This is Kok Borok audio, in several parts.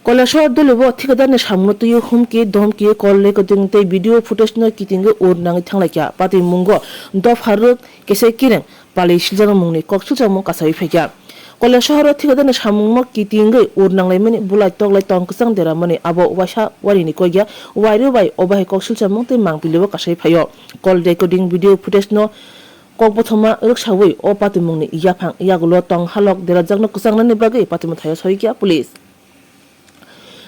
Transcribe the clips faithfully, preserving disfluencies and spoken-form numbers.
Koilashahar Dolibo thikadarni samungno twiwi humki, dhomki, call recording tei video footage-no kitingwi ur nangwi thanglaikha. Patimungo dopha rwk kese kireng pali siljakmungni koksilchamung kasawi phaikha. Koilashaharo thikadarni samungno kitingwi ur nanglaimani bulai toklai tong kwchang deramani abo waisa warini koiya wairwi bai obo hai koksilchamung tei mangpilibo kasawi phaio. Call recording, video footage-no kokbothoma rwksawi o patimungni yaphang yagulo tong halok derajakno kwchangnani bagwi patimung thaio sawikha police.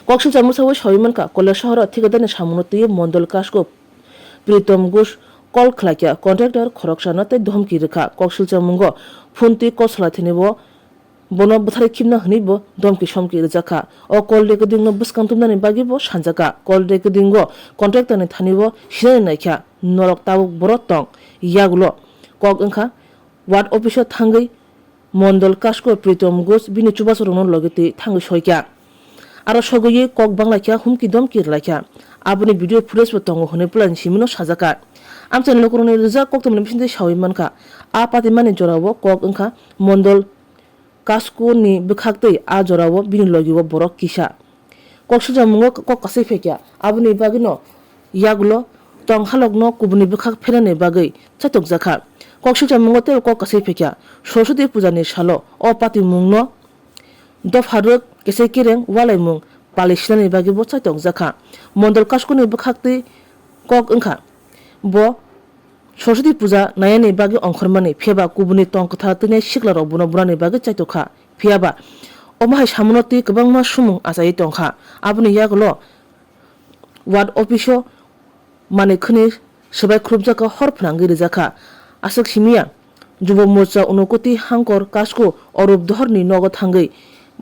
Koksilchamung sawi sawi mankha, Koilashaharo thikadarni samungno twiwi Mondol Kasko Pritom Ghosh call khlaikha, contractor khoroksano tei dhomki rwkha. Koksilchamungo phone twi kosla thwinibo bono bwtharwi khibna hwnwibo dhomki somki rwjakha. O call recording-no bwskang tubunani bagwibo sanjakha. Call recording-o contractor-ni thanibo sinani naikha, norok tabuk boro tong. Yagulo kok wngkha, ward office-o thangwi Mondol Kasko Pritom Ghosh bini chubasarokno logi twi thangwi soikha. Aro sogwi kok banglaikha, humki domki rwlaikha. Aboni video footage bo tongo hwnwi pwlani simino sajakha. Amchaini lukurokni rijak koktwmani bisingtwi sawi mankha. A patimani jorao kok wngkha Mondol Kasko ni bwkhaktwi, a jorao bini logi o borok kisa. Koksilchamungo kok kasai phaikha, aboni bagwino yagulo tong halokno kubuni bwkhak pherani bagwi chaitokjakha. Koksilchamungo teibo kok kasai phaikha, Saraswati pujani salo o patimungno dopha rwk kese kireng walaimung pali sinani bagwibo chaitokjakha. Mondol Kaskoni bwkhaktwi kok wngkha, bo Saraswati puja naiyani bagwi ongkhormani, phiyaba kubuni tong kwthar twinai siklarok bono bunani bagwi chaitokha. Phiyaba omo hai samono twi kwbangma sumung achaiwi tongkha. Aboni yagulo ward office-o manwi khwnwi swbai khrupjakha, hor phnangwi rwjakha. Aswk simiya, Jubo Morcha Unokoti Hangkor Kasko Orup Dohorni nogo thangwi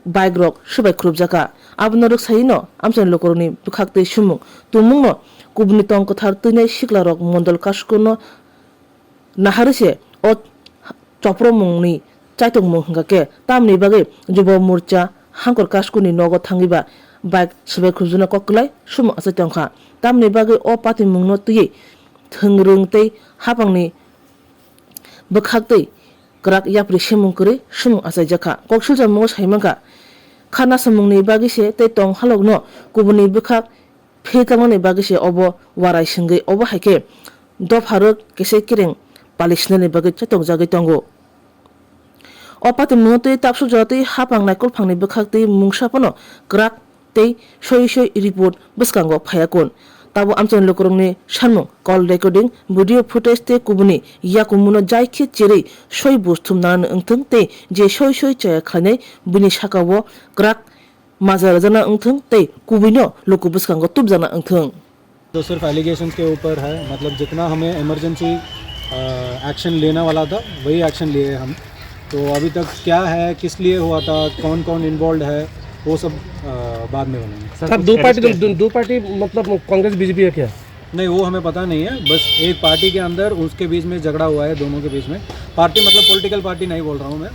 bike rok swbai khrupjakha. Abono rwksaino amchaini lukurokni bwkhaktwi sumung tongmungno kubuni tong kwthar twinai siklarok Mondol Kaskono naharwi se o chopromungni chaitokmung hwnkha khe tamni bagwi Jubo Morcha Hangkor Kaskoni nogo thangwi ba bike swbai khrupjakna kok kwlai sumung achai tongkha. Tamni bagwi o patimungno twiwi thwng rwng tei hapangni bwkhaktwi kwrak yapri semung kwrwi sumung achaijakha. Koksilchamungo saimankha, kha nasamungni bagwi se tei tong halokno kubuni bwkhak phirtangmani bagwi se obo warai swngwi, obo hai khe dopha rwk kese kireng pali sinani bagwi chaitokjagwi tongo. O patimungo twi tapsuk jora twi hapang naikolphangni bwkhaktwi mungsa phano kwrak tei soi soi report bwskango phaiya kun. Tabuk amchaini lukurokni sanmung, call recording, video footage tei kubuni yakungmungno jai khe cherwi soi buj thumnani wngthung tei je soi soi chaya khlainai bini sakao kwrak maja rwjakna wngthung tei kubuino luku bwskango tubjakna wngthung. तो सिर्फ एलिगेशंस के ऊपर है, मतलब जितना हमें emergency action लेने वाला था वही एक्शन लिए हम। तो अभी तक क्या है, किस लिए हुआ था, कौन कौन इन्वॉल्व है, वो सब अ, बाद में बनाएंगे। सर, सर, कुछ दो पार्टी, अरेस्ट दो, है? दो, दो पार्टी, मतलब कांग्रेस बीजेपी है क्या? नहीं, वो हमें पता नहीं है, बस एक पार्टी के अंदर उसके बीच में झगड़ा हुआ है दोनों के बीच में। पार्टी मतलब पॉलिटिकल पार्टी नहीं बोल रहा हूँ मैं,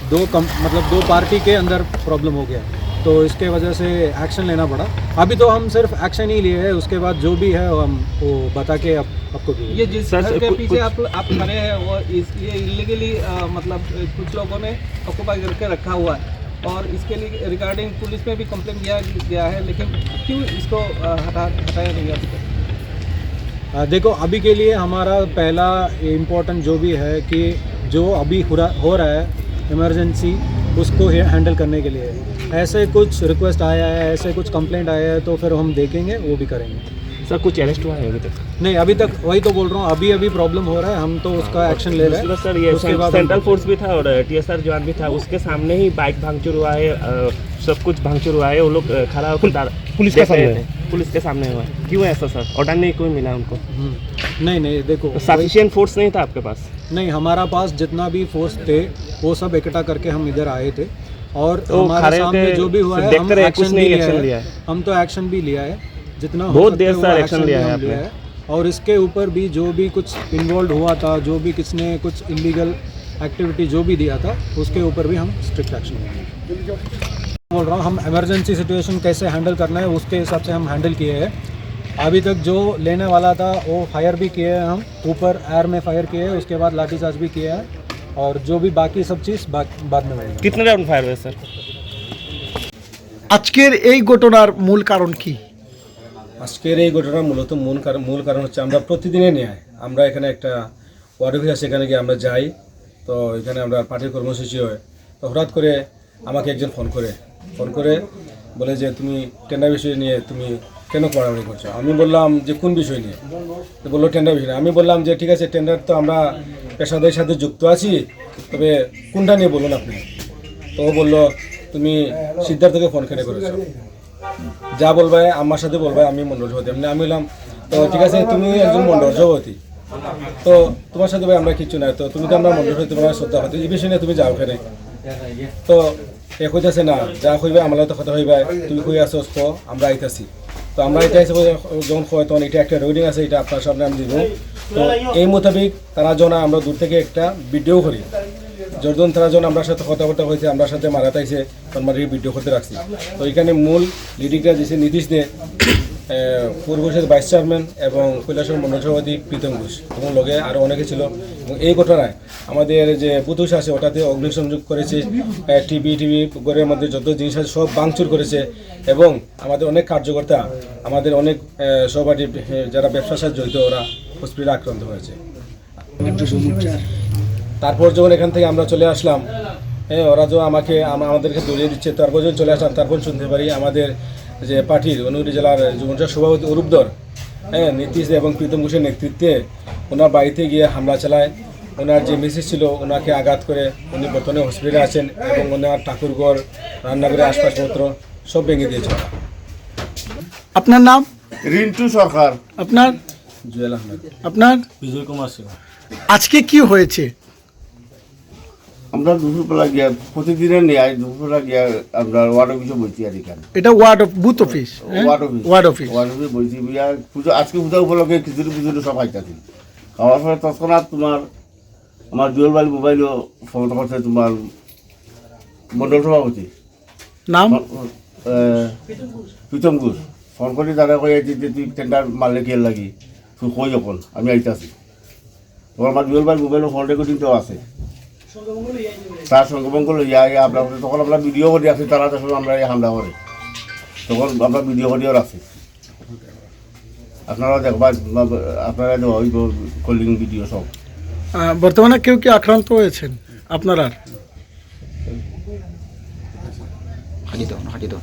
दो कम मतलब दो पार्टी के अंदर प्रॉब्लम हो गया, तो इसके वजह से एक्शन लेना पड़ा। अभी तो हम सिर्फ एक्शन ही लिए हैं, उसके बाद जो भी है हम वो बता के आप, आपको भी ये जिस सर, घर सर, के कुछ, पीछे कुछ आप आप खड़े हैं, वो इस ये इलीगली मतलब कुछ लोगों ने ऑक्यूपाई करके रखा हुआ है और इसके लिए रिगार्डिंग पुलिस में भी कंप्लेंट किया गया है, लेकिन क्यों इसको अ, हटा हटाया नहीं अभी तक? अ, देखो, अभी के लिए हमारा पहला इम्पोर्टेंट जो भी है कि जो अभी हो रहा हो रहा है इमरजेंसी, उसको हैंडल करने के लिए ऐसे कुछ रिक्वेस्ट आया है, ऐसे कुछ कंप्लेंट आया है, तो फिर हम देखेंगे, वो भी करेंगे। सर, कुछ अरेस्ट हुआ है अभी तक? नहीं, अभी तक वही तो बोल रहा हूँ, अभी अभी प्रॉब्लम हो रहा है, हम तो उसका एक्शन ले रहे हैं। दूसरा सर, ये उसके सें-, बाद हम सेंट्रल फोर्स भी था और टीएसआर जवान भी था, उसके सामने ही बाइक भांगचूर हुआ है, अ, सब कुछ भांगचूर हुआ है, वो लोग, अ, खड़ा होकर पुल-, दार-, पुलिस के देख रहे सामने? थे। पुलिस के सामने हुआ है। क्यों ऐसा सर? ऑर्डर नहीं कोई मिला उनको? हम्म। नहीं, नहीं, देखो, तो सफिशिएंट फोर्स नहीं था आपके पास? नहीं, हमारा पास जितना भी फोर्स थे, वो सब इकट्ठा करके हम इधर आए थे और तो हमारे खड़े सामने होके जो भी हुआ सिर्फ है, देखते हम रहे, कुछ एक्शन नहीं भी लिया एक्शन है। लिया है। हम तो एक्शन भी लिया है, जितना हो बहुत सकता देर है, वो सर, एक्शन एक्शन भी लिया है हम आपने। लिया है। और इसके ऊपर भी जो भी कुछ इन्वॉल्व हुआ था, जो भी किसने कुछ इलीगल एक्टिविटी जो भी दिया था, उसके ऊपर भी हम स्ट्रिक्ट एक्शन लेंगे। बोल रहा हूँ, हम इमरजेंसी सिचुएशन कैसे हैंडल करना है, उसके हिसाब से हम हैंडल किए हैं। अभी तक जो लेने वाला था, वो फायर भी किए हैं हम, ऊपर एयर में फायर किए हैं, उसके बाद लाठीचार्ज भी किए हैं, और जो भी बाकी सब चीज़ बाद, बाद में होगी। कितने राउंड फायर हुए सर? আজকের এই ঘটনার মূল কারণ কি? আজকের এই ঘটনার মূলত মূল কারণ, মূল কারণ হচ্ছে আমরা প্রতিদিনের ন্যায় আমরা এখানে একটা ওয়ার্ড অফিস আছে, এখানে গিয়ে আমরা যাই। তো এখানে আমরা পার্টির কর্মসূচি হয়। তো হঠাৎ করে আমাকে একজন ফোন করে, ফোন করে বলে যে, "তুমি টেন্ডার বিষয় নিয়ে তুমি কেন কড়াকড়ি করছো?" আমি বললাম যে, "কোন বিষয় নিয়ে?" তো বললো, "টেন্ডার বিষয় নিয়ে।" আমি বললাম যে, "ঠিক আছে, টেন্ডার তো আমরা পেশাদারির সাথে যুক্ত আছি, তবে কোনটা নিয়ে বলুন আপনি।" তো ও বললো, "তুমি সিদ্ধার্থকে ফোন কেন করেছো?" "যা বলবে আমার সাথে বলবে, আমি মণ্ডল সভাপতি।" এমনি আমি বললাম, "তো ঠিক আছে, তুমি একজন মণ্ডল সভাপতি, তো তোমার সাথে ভাই আমরা কিচ্ছু নাই, তো তুমি তো আমরা মণ্ডল সভাপতি, তোমার শ্রদ্ধা পাতি, এই বিষয় নিয়ে তুমি যাও ওখানে।" তো এ কইতাছে, "না, যা কইবে আমার লগে তো কথা কইবে, তুই কই আছস ক, আমরা আইতাছি।" তো আমরা আইতাছি যখন কয়, তখন এটা একটা রেকর্ডিং আছে, এটা আপনার সামনে আমি দিব। তো এই মোতাবেক তারা যখন আমরা দূর থেকে একটা ভিডিও করি, যখন তারা যখন আমরা সাথে কথাবার্তা কইছে, আমরা সাথে মারা তাইছে, তার মানে এই ভিডিও করতে রাখছি। তো এখানে মূল লিডিংটা দিছে নীতিশ দে, আহ, পৌর পরিষদ ভাইস চেয়ারম্যান এবং কৈলাসহর মণ্ডল সভাপতি প্রীতম ঘোষ এবং লগে আরও অনেকে ছিল। এবং এই ঘটনায় আমাদের যে বুথ অফিস আছে, ওটাতে অগ্নিসংযোগ করেছে, আহ, টিভি, টিভি ঘরের মধ্যে যত জিনিস আছে সব ভাঙচুর করেছে এবং আমাদের অনেক কার্যকর্তা, আমাদের অনেক, আহ, সহপাঠী, আহ, যারা ব্যবসার সাথে জড়িত, ওরা হসপিটালে আক্রান্ত হয়েছে। তারপর যখন এখান থেকে আমরা চলে আসলাম, হ্যাঁ, ওরা তো আমাকে, আম-, আমাদেরকে দৌড়িয়ে দিচ্ছে। তারপর যখন চলে আসলাম, তারপর শুনতে পারি আমাদের যে পার্টির ঊনকোটি জেলার যুব মোর্চার সভাপতি অরূপ ধর, হ্যাঁ, নীতিশ এবং প্রীতম ঘোষের নেতৃত্বে ওনার বাড়িতে গিয়ে হামলা চালায়। ওনার যে মিসেস ছিল, ওনাকে আঘাত করে উনি বর্তমানে হসপিটালে আছেন এবং ওনার ঠাকুরঘর, রান্নাঘরের আসবাবপত্র সব ভেঙে দিয়েছে। আপনার নাম? রিন্টু সরকার। আপনার? জুয়েল আহমেদ। আপনার? বিজয় কুমার সিংহ। আজকে কি হয়েছে? আমরা দুপুরবেলা গিয়া, প্রতিদিনের ন্যায় দুপুরবেলা গিয়া আমরা ওয়ার্ড অফিসে বইছি আর এখানে। এটা ওয়ার্ড অফ-, বুথ অফিস, হ্যাঁ? Ward office. Ward office. Ward office বইছি, গিয়া পুজো, আজকে পূজা উপলক্ষে খিচুড়ি পুজোটা সব খাইতাছি। খাওয়ার পরে তৎক্ষণাৎ তোমার আমার জুয়েল ভাই মোবাইলও ফোন করছে তোমার মণ্ডল সভাপতি। নাম? ফোন, এ, প্রীতম ঘোষ। ফোন করে তারা কয়ে যে, যে তুই টেন্ডার মারলে কি লাগি? তুই কই যখন? আমি আইতাছি। তখন আমার জুয়েল ভাই মোবাইলও ফোন রেকর্ডিং তো আছে। তার সঙ্গে মঙ্গল ইয়া, ইয়া, আপনার তখন আমরা ভিডিও করে আসি, তারা তখন আমরা এই হামলা করে। তখন আমরা ভিডিও করিও রাখছি। আপনারা দেখবা, আপনারা তো ওই কলিং ভিডিও সব। আহ, বর্তমানে কেউ কি আক্রান্ত হয়েছেন আপনারা? হাঁটি দাও, হাঁটি দাও।